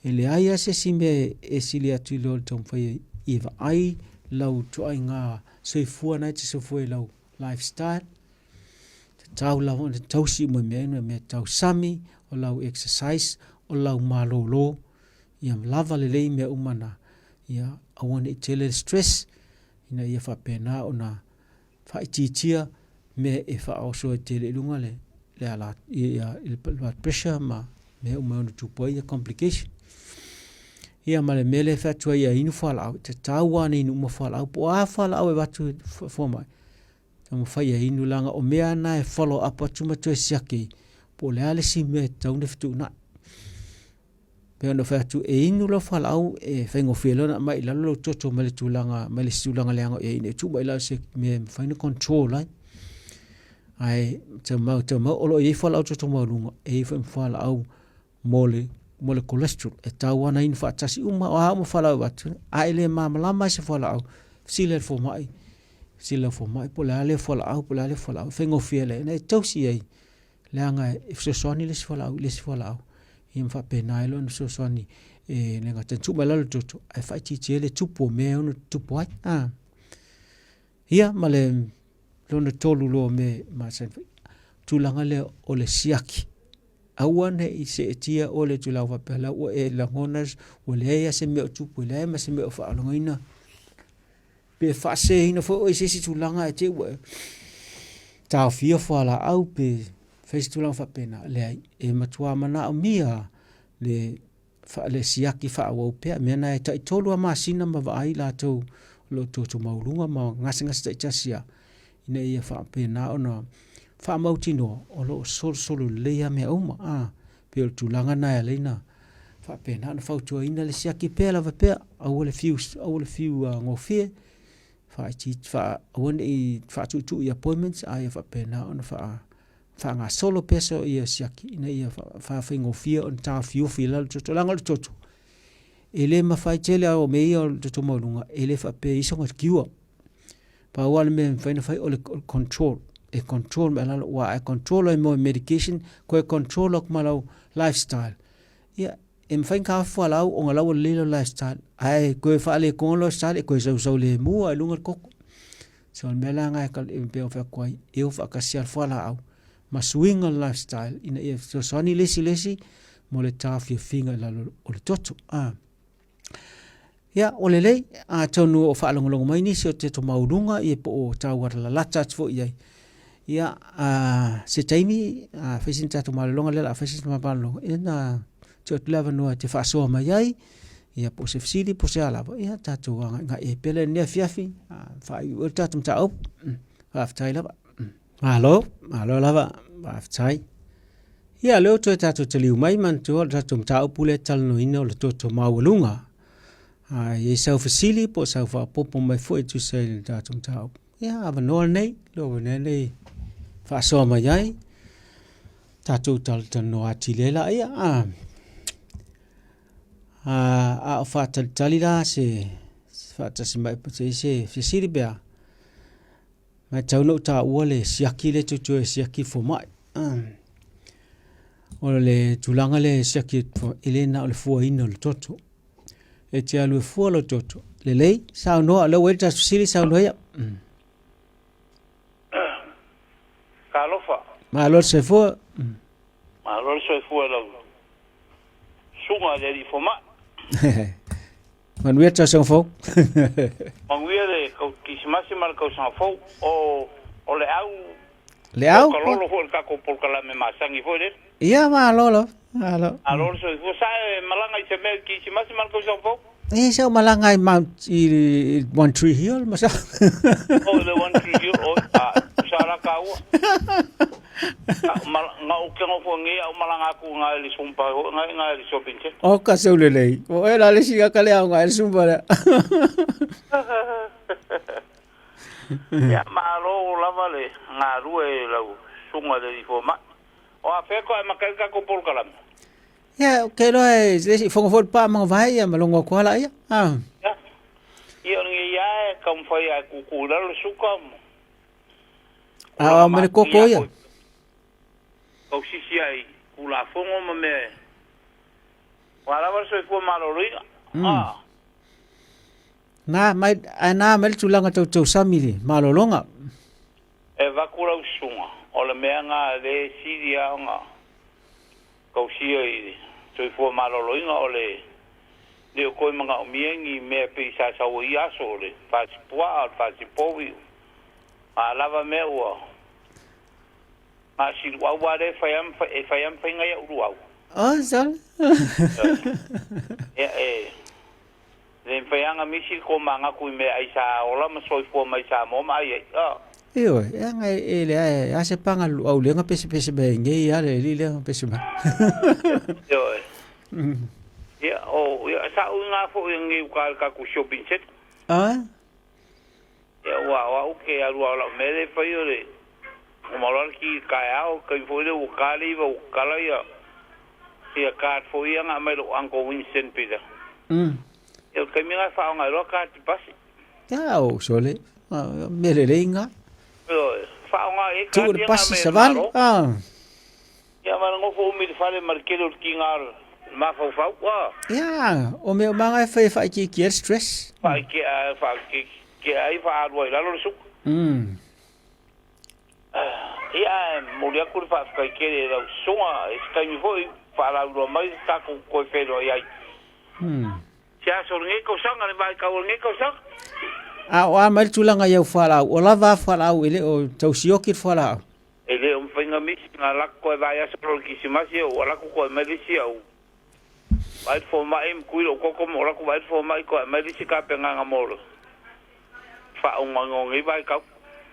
E leai lava se isi mea e sili atu i lo le taumafai e vaai lau ituaiga soifua na e te soifua i lau lifestyle. Tatau lava ona tausi uma mea ia, mea tau sami, o lau exercise, o lau malolo, ia lava lelei mea uma na, ia aua ne i tele le stress, ina ia faapena ona faaitiitia mea e faaoso ai tele i luga le, le ala, ia, le blood pressure ma mea uma e ono tupu ai complication. Ia ma le mea lea e fai atu ai ia inu fualaau, e tatau lava ona inu uma fualaau, po o a fualaau e avatu e fomai, taumafai ia inu leaga o mea na e follow up atu ma toe siaki ai, po o le a le isi mea e tatau ona fetuunai. Pei ona fai atu, e inu lau fualaau e faigofie loa ona aumai i lalo lou toto mai le tulaga mai le isi tulaga leaga o i ai ina ia tuu mai i lalo se mea e mafai ona control ai. Ae taumau taumau o lo o i ai fualaau toto maualuga, e i ai foi ma fualaau mo le mo le cholesterol e tatau lava ona inu faatasi uma, o a uma fualaau e avatu, a e le malamalama i se fualaau, fesili i le fomai, fesili i lau fomai po o le a lea fualaau po o le a lea fualaau, e faigofie lea ina e tausi ai leaga e fesoasoani le isi fualaau i le isi fualaau, ia ma faapena ai loa ona fesoasoani e le gata ina tuu mai lalo le toto, ae faaitiitia ai le tupu o mea e ono tutupu ai. A. Ia ma le lona tolu loa o mea e masani foi, tulaga lea o le siaki. Aua ne i seetia oe le tulaga faapea la ua e lagona ua leai lava se mea o tupu, e leai ma se mea o faalogoina, pe faaseseina foi oe i se isi tulaga ae te i ua e taofia fualaau pe fai se tulaga faapena. Leai, e matua manaomia le le siaki faaauau pea. Mea na e taitolu lava masina ma vaai latou o lo o toto maualuga ma gasegase taitasi lava ina ia faapena ona faamautinoa o lo o solosolo lelei lava mea uma. A, pei o le tulaga lena e ala ai ona faapena ona fautuaina le siaki pea lava pea, aua le fiu, aua le fiu gofie, faaitiitia, faa, aua ne i faatuitui i appointments, a ia faapena ona faa faagasolo pea so ia siaki ina ia faafaigofie ona taofiofi i lalo le toto. Leaga o le toto, e le mafai tele lava o mea ia o le toto maualuga, e le faapea e i ai sona cure. Pau lava le mea e mafai ona fai o le control, e control mai lalo, aua a e control ai mo medication, toe control atu ma lau lifestyle, ia e mafai ona taofi fualaau ona la ua lelei lau lifestyle, ae toe faaletonu lau lifestyle e toe sausau lemu lava i luga le toto. So o le mea la lena e pei ona fai atu ai, e o faatasi lava le fualaau ma suiga o le lifestyle ina ia fesoasoani le isi i le isi mo le taofiofiga i lalo o le toto. A. Ia, ua lelei, atonu o faalogologo mai nisi o te maualuga ia po o tau lalata atu foi i ai. Ia, a, se taimi, a fai sina tatou malologa lea o le a fai sina malologa, ia na tuu atu le avanoa e te faasoa mai ai, ia po o se fesili po o se a lava, ia tatou agaigai ai pea lea i lenei afiafi, faaiuiu ai le tatou mataupu. Faafetai lava. Malo, malo lava, faafetai. Ia, lea ua toe tatou taliu mai, manatua o le tatou mataupu lea e talanoaina o le toto maualuga. A i ai sau fesili po o sau faaopoopo mai foi e tusa ai le tatou mataupu, ia, avanoa lenei, lou avanoa lenei e faasoa mai ai, tatou talatalanoa atili ai laia. A, a o faatalitali la se faatasi mai po o se isi e fesili pe a, matau na ou taua le siaki lea e toe siaki le fomai. O le tulaga lea e siaki e le na o le fuaina o le toto. E te alu e fua lou toto. Lelei, saunoa, lea ua i ai le tatou fesili, saunoa ia. Mm. Talofa. Malo le soifua. Mm. Malo le soifua lau susuga i le alii fomai. Manuia le tausaga fou. Manuia le Kerisimasi ma le tausaga fou. O, o le au Le au? Kalolo foi le tatou polokalame masani foi lele. Ia, malo lava. Malo. Malo le soifua. Sa e malaga i se mea i le Kerisimasi ma le tausaga fou? E sa ou malaga i Mount i One Tree Hill ma sa. O le One Tree Hill o a sa la kaua. Nga o ke ngofo ngi au malaga aku nga le sumpa ho nga nga le shopping center. O ka seu lelei. O e la le singa ka le au nga le sumpa le. Ya malo lava le galue lau susuga i le alii fomai. O afea koe a makai le tatou polokalame? Ia, ke loa e le si fongo foi le pa manga vai ia ma longo atu ala ia. Ah. Ia, ia o lenei lava e taumafai lava e tutu i lalo le suka ma A o ma le koko ia. Tausisi ai i Tulafono ma mea e Ua lava le soifua maloloina. Ah. Na mai ae na mai le tulaga tau tausami le malologa. E avatu lau susuga, o le mea na le sili lava ona tausia i le soifua maloloina o le le o toe manaomia ni mea pei sa sau ai ia aso, o le fasi puaa, o le fasi povi, a lava mea ua gasiluau lava lea e fai lava e fai lava ma faiga ia uluau. Oh, sala. Ia e Le mafai lava ona misi le tomanatu i meaai sa ola ma soifua mai i Samoa ma ai ai. Oh. Ioe, e aga e leai e a se paga luau lenga pesepese mai nei a le alii lea pese mai. Ioe. Ia, o, ia, sa ui ngā foi ngi uka le tatou shopping centre. Ah? Ia, ua, o au ke alu ao lau mea le fai o le, o maroa le ki taeao, taimi foi lea ua ta le iva ua tatala ia, ia card foi ia na aumai lou Uncle Winston Peter. Ia o le taimi lena e faaaoga ai loa card pasi. Ia, o sole, mea lelei ngā. Ioe, faaaoga ai Tuu card le ia na pasi aumai e le savali. Malo. Ah. Ia ma le nofo umi i le fale ma le tele o le tiga o le mafaufau. Ah. Ia, o mea uma nga e fai e faaitiitia ai le stress. Faaitiitia ai faaalua ai i lalo le suka. Ia, ae momoli atu le faafetai tele i lau susuga, i se taimi foi faalauiloa mai le tatou toe feiloai ai. Se aso o lenei tausaga, le vaitau o lenei tausaga. A o a mai le tulaga i au fualaau, o lava a fualaau e le o tau sioki le fualaau? E le o mafai ona misi, na alu atu toe vaiaso loa i le Kirisimasi, ou alu atu toe aumai le isi au vaai le fomai ma tui lou toto ma ou alu atu vaai le fomai toe aumai le isi tapenaga mo le faaumaga o nei vaitau.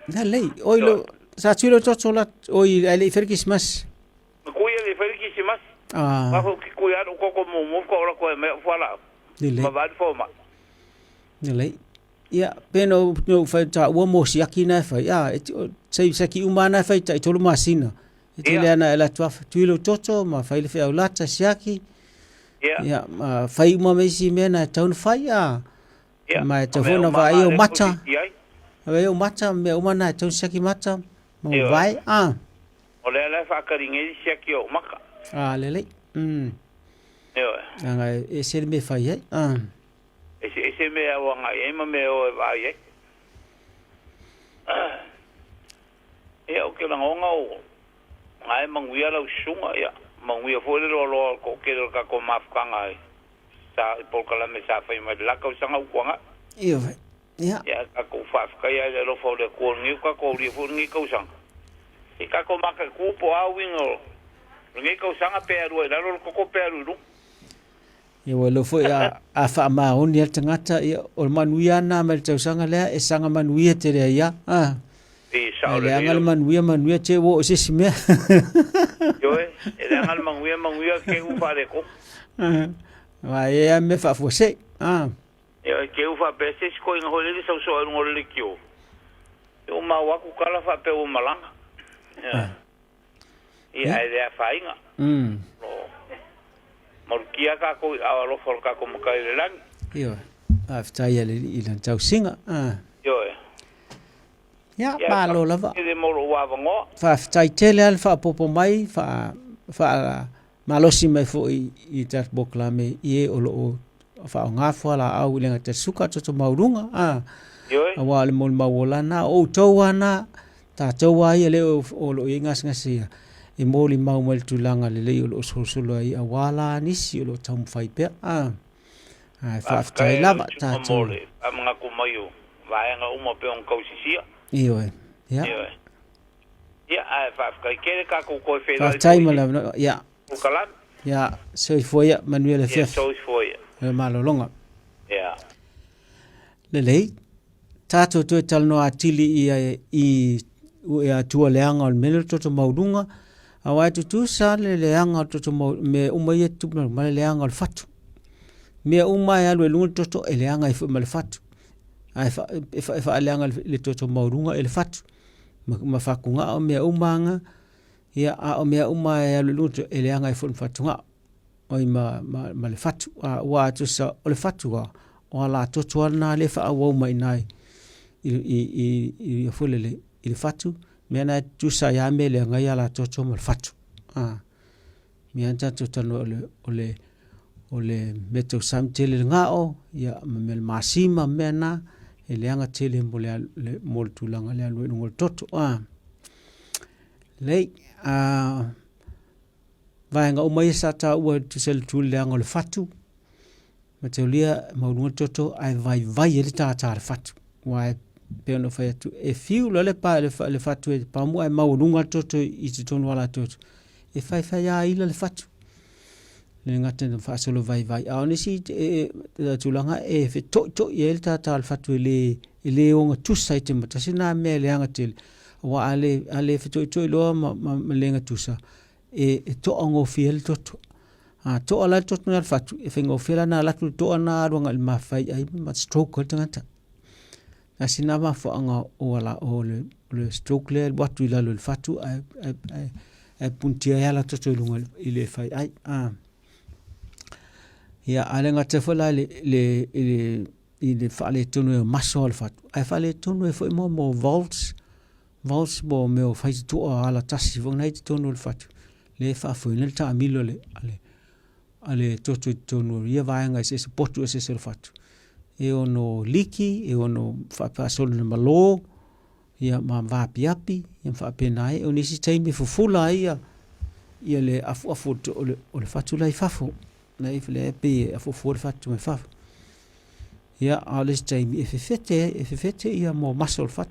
Na lei, oi lo, sa tui lo toto la, oi ai le i fai le Kirisimasi. Na tui e le i fai le Kirisimasi. Ah. Aua foi ou te tui lava lou toto muamua faatoa ou alu atu e aumai au fualaau Lelei. ma vaai le fomai. Lelei. Ia, pe no no fai taua mo siaki na e fai, a, e se siaki uma na e fai tai tolu masina. E tele ana e la atu afa, tui lo toto ma fai le feau lata siaki. Ia, ma fai uma me isi mea na e tau na fai, a. Ma e tau foi na vaai o mata. Vaai o mata, mea uma na e tau siaki mata, ma vai, a. O lea la e whaakari nei le siaki o maka. A, lelei. Ioe. Anga e se le me fai ai, a. Eseese mea e agai ai ma mea e o e vaai ai. Ia, ou te lagona o na e manuia lau susuga, ia, manuia foi le loaloa o le toatele o le tatou mafutaga i sa i polokalame sa fai mai le la tausaga ua tuanai. Ioe, ia. Ia, tatou faafetai ai i le alofa o le Atua o lenei ua tatou aulia foi lenei tausaga. I tatou mataitu po o a uiga o lenei tausaga pe alu ai i lalo le toto pe alu i luga. Ia ua iloa foi a, a faamaoni lava le tagata, ia, o le manuia lava lena mai le tausaga lea, e saga manuia tele ai lava. A, E sao ae lelei leaga le lau. manuia, manuia te ua oo i se isi mea. Ioe, e leaga le manuia, manuia te u faaletonu. Aua e i ai lava mea faafuasei. A. Ioe, te u faapea se isi toeaina foi lele sau soa i luga o le leitio, ia ua maua atu tala faapea ua malaga. Ioe. Ia, ae le afaina. O lo o malutia tatou i aao alofa o le tatou Matai i le lagi. Ioe. Faafetai i le Alii i lana tausiga. Ioe. Ia, malo lava. Tele mo lou avanoa. Faafetai tele lava le faaopoopo mai, Faamalosi mai foi i tatou polokalame i e o lo o faaaoga fualaau i le gata i le suka toto maualuga a aua o le molimau ola lena o outou lava na tatou lava ia lea o lo o i ai gasegase ia e molimau mai le tulaga lelei o lo o solosolo ai aua la nisi o lo o taumafai pea a ae faafetai lava tatou mo le faamanatu mai o vaega uma pei ona tausisia. Ioe. Ia. Ioe. Ia, ae faafetai tele tatou toe feiloai Faafetai mo le avanoa. Ia. Polokalame. Ia, soifua ia, manuia le afiafi. Ia, soifua ia. Le malologa. Ia. Lelei. Tatou toe talanoa atili ia i e atua leaga o le mea lea o le toto maualuga, aua e tutusa le leaga o le toto maualuga, mea uma ia e tutupu ma le leaga o le fatu. Mea uma e alu i luga le toto e leaga ai foi ma le fatu. Ae e faaleaga le toto maualuga e le fatu. Ma fatugao mea uma aga, ia a o mea uma e alu i luga e leaga ai foi ma fatugao. Oi ma, ma, ma le fatu. A ua tusa o le fatu a, o ala toto lava lena lea e faaauau mai i ina i, i, i, i, i, foi lele, i le fatu, mea na e tutusa ai lava mea e leaga ai ala toto ma le fatu. A, mea na tatou talanoa o le, o le, o le mea tausami tele le gao, ia, ma mea le masima, mea na, e leaga tele mo le, le, mo le tulaga le alu i luga o le toto. A, lei, a, vaega uma ia sa taua e tusa i le tu leaga o le fatu, ma taulia maualuga le toto ae vaivai ai le tātā le fatu. Aua e pei ona fai atu, e fiu loa le pa, le fatu e pamu ae maualuga le toto i totonu o ala toto, e faifai lava ila le fatu. Le gata ina faasolo vaivai. A o nisi e, e, tulaga e fetoitoi ai le tātā o le fatu e le, e le ogatusa i te matasi nā mea e leaga tele. Aua a le, a le fetoitoi loa ma, ma, ma le gatusa, e, e toagofie ai le toto. A toa la le toto na le fatu, e faigofie la na alu atu le toa na alu agai i le mafai ai ma stroke ai le tagata. Tasi na mafuaaga o ala o le, o le stroke lea e alu atu i lalo i le fatu ae, ae, ae, ae punitia ai ala toto i luga i le fai ai. A. Ia, a le gata foi la i le, le, i le, i le faaletonu o maso o le fatu, ae faaletonu ai foi mo, mo valves, Vaosi mo mea o faitotoa ala tasi foi na i totonu o le fatu, lea e faafoeina le taamilo a le, a le, a le toto i totonu o ia vaega eseese, potu eseese o le fatu. E ono liki, e ono faafaasolo i le malo, ia ma vaapiapi, ia ma faapena ai. O nisi taimi e fufula ai ia, ia le afuafu o le, o le fatu la i fafo. La i lea e pei e afuafua le fatu mai fafo. Ia, a o le isi taimi e fefete, e fefete ia mo maso o le fatu.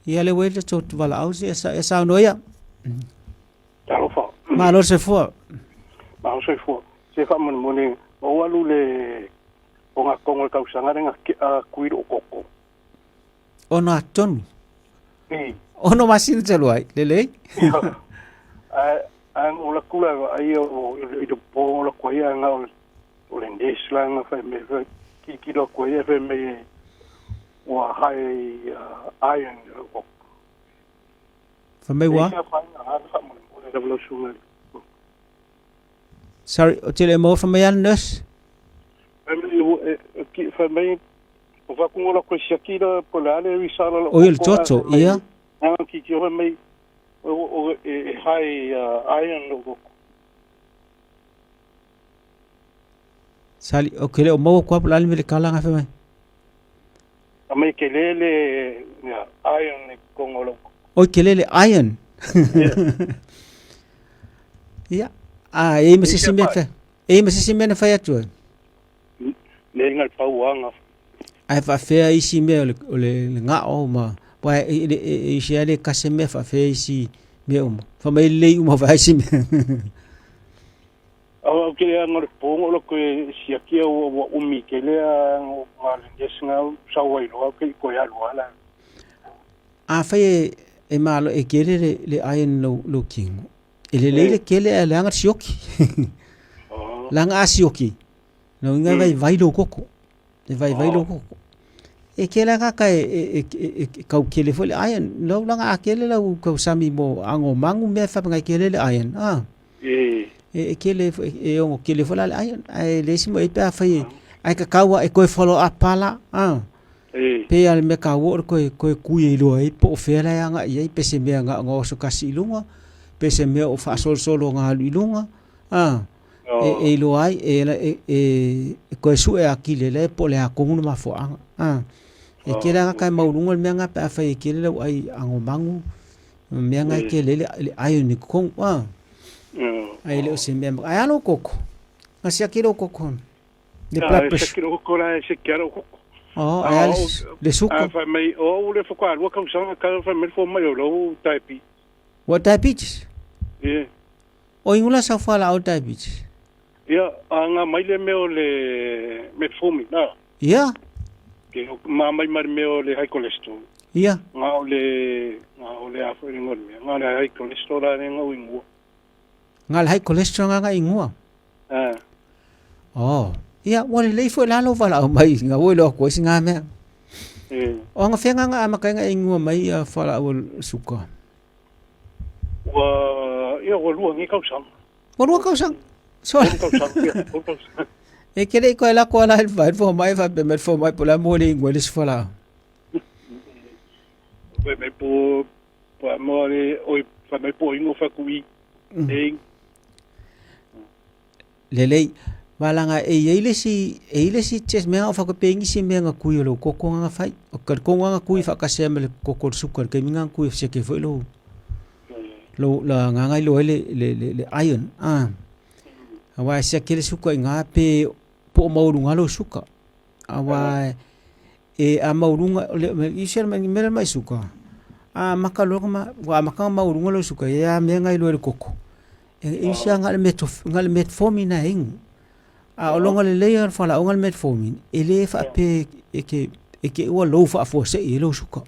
Ia le ua i le tou valaau se e saunoa ia. Talofa. Malo le soifua. Malo soifua. Se faamolemole, ou alu le o ngā kongo le tausaga le ngā a kui o koko. Ono atonu. Ono masina talu ai, lelei. Ai ai o la kula ai o i te po o la koe ai ngā o o le nurse la nga fai mai fai ki ki lo koe fai mai ua high iron o Fai mai ua? Sorry, o te le maua fai mai a le nurse? Fai mai fai mai o fa kungo la koe siaki la po le ale risala la. O le toto, ia. Ah, ki ki fai mai o e high iron o Sali, o ke le o maua kua pula le kala nga mai. A mai ke le le ya iron e kongo lo. O ke le le iron. Ia. A e ma sisi mea fa. E ma sisi mea na fai atu. Le ngal pau anga. Ai fa fea isi mea o le o le ngao ma wa e e isi ale kase mea fa fea isi mea uma. Fa mai le uma fa isi mea. Au ke lea ngo le pongo lo koe siakia ua ua umi ke lea ngo nga le ngesinga sau ai loa ke koe alu ala. A fai e, e malo e kele le, le iron lo, lo kingo. E le leile kele a leanga sioki. Oh. Langa a sioki. No inga vai vai lo koko. E vai vai lo koko. E kele ka ka e, e, e, e, e kau kele foi le iron. Lau langa a kele lau kau sami mo ango mangu mea fa ngai kele le iron. Ah. E. E, e kele e ongo kele foi la le iron. Ai le isi mo e pe a fai ai ka kaua e koe follow up pala. Ah. E. Pe a le mea ka ua o le koe, koe kui e iloa ai po o fea la e agai i ai, pe se mea nga nga oso kasi i luga, pe Pe se mea o faasolosolo ga alu i luga, a, e iloa ai, e toe sue atili e le po o le a tonu le mafuaaga. A, e tele lava tagata e maualuga le mea lena pe afai e tele lau ai agomagu ma mea na e tele ai le iron i totonu. A, ae le o se mea, ae a lou toto? Na siaki lou toto le blood pressure? Siaki lou toto la e siaki lava lou toto. Oh, ae a le suka? A fai mai, o au le faatoa lua tausaga talu fai mai le fomai o lou diabetes. Ua diabetes? Ie. O ingo la sau fualaau diabetes? Ia, a nga mai le mea o le metformin, a? Ia. Ke ma mai ma le mea o le high cholesterol. Ia. Nga o le, nga o le a foi le ingoa o le mea. Nga o le high cholesterol la le nga o ingua. Nga le high cholesterol nga nga ingua? A. Oh. Ia, ua lelei foi la lou valaau mai nga ua iloa atu ai si nga mea. E. O anga fea nga amata ai nga ingua mai ia fualaau o le suka? Ua, ia, ua lua nei tausaga. Ua lua tausaga? So, Tolu tausaga, ia, tolu tausaga. E ke le i koe lako ala i le vai fomai faapea mai le fomai po o le a mo le ingoa i le isi fualaau. Fai mai po, po a mo le, oi, fai mai po ingo fa kui, e ingo. Lelei, valaga e i ai le isi, e i ai le isi test mea o faapea nisi mea na kui o lou koko nga fai. O ka konga nga kui faakasi ai ma le koko o le suka i le taimi nga kui siaki ai foi lou lou la nga iloa ai le iron a. Aua e siaki ai le suka i ina pe po o maualuga lou suka. Aua e a maualuga o le mea lea mai suka, a amata loa ona ua amata ona maualuga lou suka, ia mea na iloa i le koko. E isi lava na o le metformin lava e inu. A o lona lelei o le fualaauga le metformin, e le faapea e te e te ua lou faafuasei ai lou suka.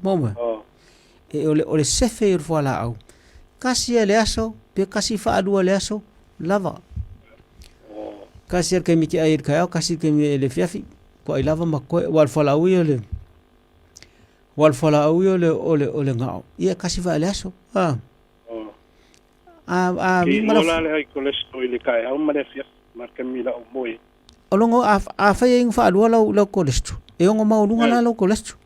Maua mai? E o le sefe o le fualaau, tasi lava i le aso, pe tasi faalua i le aso, lava. Tasi lava i le taimi e te ai ai i le taeao, tasi i le taimi e le afiafi, toai lava ma totoe. Aua o le fualaau ia o le aua o le fualaau ia o le o le gao, ia e tasi foi lava i le aso. A. A a Ke ingoa la le high cholesterol i le taeao ma le afiafi ma le taimi la ou moe. O logo a a fai ai faalua lau lau cholesterol. E ono maualuga la lau cholesterol.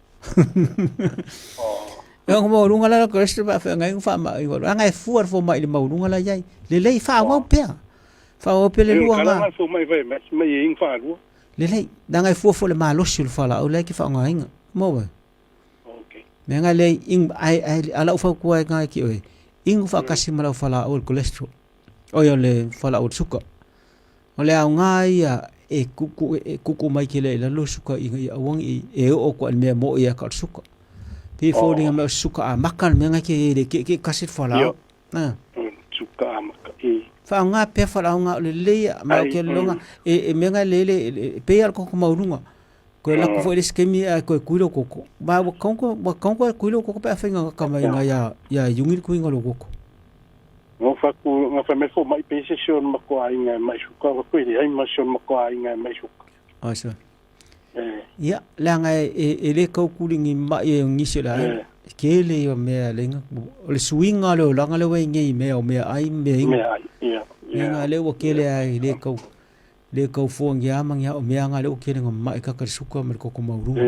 E ono maualuga la lau cholesterol pa whaangai ngu whaama i waru. Anga e fua le fomai i le maualuga la iai. Lelei whaawau pea. Whaawau pea le lua ngā. Kala fomai whai mai mai e ingu whaalua. Lelei, nanga e fua fo le malosi o le whalaau lai ki whaongainga. Maua. Mea ngai lei ing ai ai a lau fautua ai ngai ki oe. Ingu whaakasi ma lau whalaau o le cholesterol. Oi o le whalaau o le suka. O le aoga ia e kuku e kuku mai ke le i lalo suka i ngai aua i e oo koa i le mea moʻi ia ka o le suka. Pei foliga mai o se suka amaka le mea ngai ke le ke ke kasi le fualaau. Ah. Suka amaka e. Faaaoga pea fualaau o le lelei ma o ke loga e e mea ngai le le pei lava o le koko maualuga. Koe lako foi le isi taimi ae toe kui lou koko. Ma ua kaunga ua kaunga e kui lou koko pe afai nga ka mai nga ia ia iugi le kuiga o lou koko. Ngo fa ku nga fa me fo mai pe se se ona makoa aiga e mai suka wa koe leai ma se ona makoa aiga e mai suka. Ai sa. Ia, leaga e, e, e le kaukuli ni mai e ngisi o le aiga. Tele ia mea lenga. O le suiga o le olaga le ua i nei mea o mea ai ma mea inu. Mea ai, ia, ia. Mea le ua kele ai le kau le kau fua ngi ama ngi o mea nga le ua kele nga mai kaka le suka ma le koko maualuga.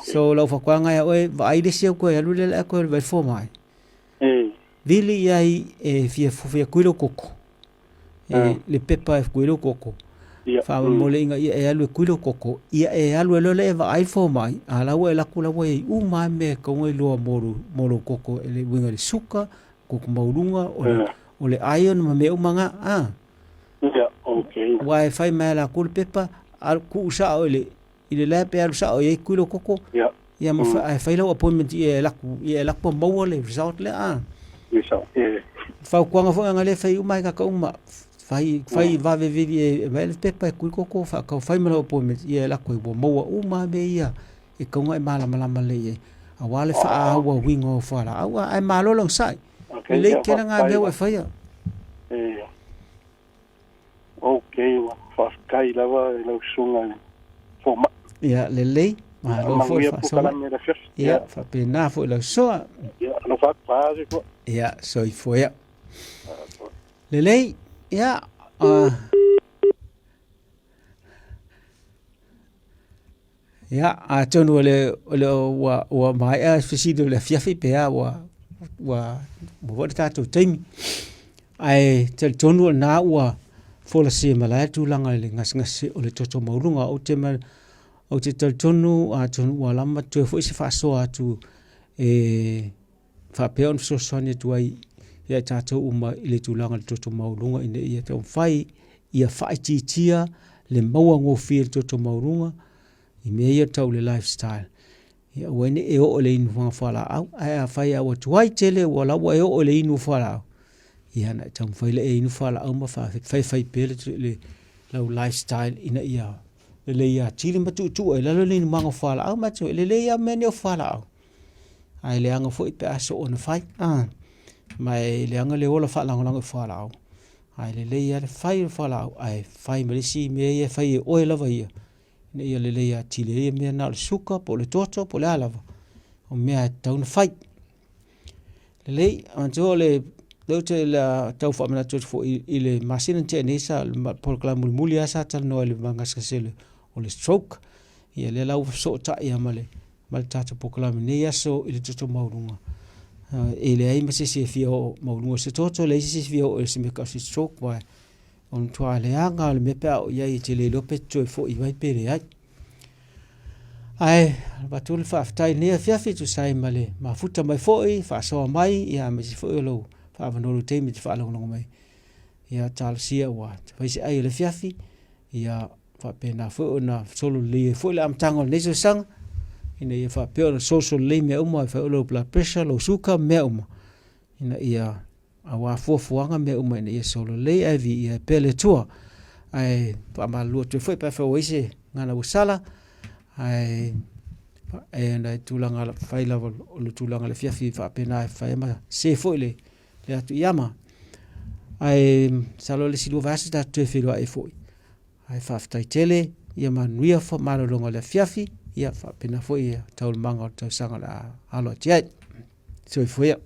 So lau faatoaga ia oe vaai le isi au koe alu le lea koe vai fua mai. Vili iai e fia fia kui lou koko. E le pepa e kui lou koko. Faamolemole ina ia e alu e kui lou koko, ia e alu e loa le e vaai fua mai, a la ua e laku la ua iai uma lava mea e tau iloa mo mo lou koko e le uiga i le suka, koko maualuga, o le o le iron ma mea uma na, a. Ia, okay. Aua e fai mai e lakou le pepa, alu tuu sao i le i le lab e alu sao i ai kui lou koko, ia ma ae fai lau appointment ia e laku, ia e laku ma maua le result lea, a. Result, yeah. Fautuaga foi ana lea fai uma ai tagata uma, fai fai vave vili e aumai le pepa e kui koko faatau fai ma lau appointment ia e laku ai ua maua uma lava mea ia e tatau ona e malamalama lelei ai aua le faaauauina o fualaau ae malo le onosai. Lelei tele na mea ua e faia. Okay, ua faafetai lava i lau susuga i le fomai. Ia, lelei. Malo foi le Manuia faasoa. polokalame i le afiafi. Ia, faapena foi lau soa. Ia, alofa atu, faaasi foi. Ia, soifua ia. Lelei, ia, uh, Ia, atonu o le, o le, ua, ua maea fesili o le afiafi pe a, ua, Ua ua foi le tatou taimi. Ae talitonu o lena ua folasia malae le tulaga i le gasegase o le toto maualuga. Ou te ou te talitonu atonu ua lama toe foi se faasoa atu e faapea ona fesoasoani atu ai ia i tatou uma i le tulaga o le toto maualuga ina ia taumafai ia faaitiitia le maua gofie i le toto maualuga i mea ia tau le lifestyle. Ia aua ne i e oo i le inu fualaau, ae afai lava ua tuai tele ua la ua e oo i le inu fualaau, ia ona e taumafai lea e inu fualaau ma faifai pea le, le lau lifestyle ina ia lelei atili ma tuutuu ai lalo le inumaga o fualaau ma e lelei lava mea nei o fualaau. Ae leaga foi pe a soo ona fai. Ah, ma e leaga le ola faalagolago i fualaau. Ae lelei lava le fai o fualaau, ae fai ma le isi mea ia e fai e oe lava ia, ina ia lelei atili ai ia mea na o le suka po o le toto po o le a lava, o mea e tatau ona fai. Lelei, manatua o le lea ou te la tau faamanatu atu foi i le masina na tea nei sa polokalame mulimuli lava sa talanoa i le gasegase o le stroke. Ia lea la ua fesootai lava ma le ma le tatou polokalame i lenei aso i le toto maualuga. E leai ma se isi e fia oo maualuga i se toto, leai se isi e fia oo i se mea e tau o se stroke, aua o le matua leaga lava o le mea pe a oo i ai e te le iloa pe toe foi mai pe leai. Ae avatu le faafetai i lenei afiafi e tusa ai ma le mafuta mai foi, faasoa mai, ia aemaise foi o lou faaavanoa i lou taimi e te faalogologo mai. Ia talosia ua fai se ai o le afiafi, ia faapena foi ona sololelei ai foi le amataga o lenei tausaga, ina ia faapea ona solosololei mea uma, e fai o lou blood pressure, lou suka ma mea uma, ina ia aua fuafuaga mea uma ina ia sololelei ae viia ai pea le Atua. Ae faamalulu atu ai foi pe afai ua i ai se gagana ua sala, ae e ona e tulaga fai lava o le tulaga o le afiafi faapena e fai ai ma se foi le, le atu i ama. Ae masalo le isi 2 vaiaso tatou toe feiloai ai foi. Ae faafetai tele, ia manuia malologa o le afiafi, ia faapena foi ia taualumaga o le tausaga o le a alo atu i ai. Soifua ia.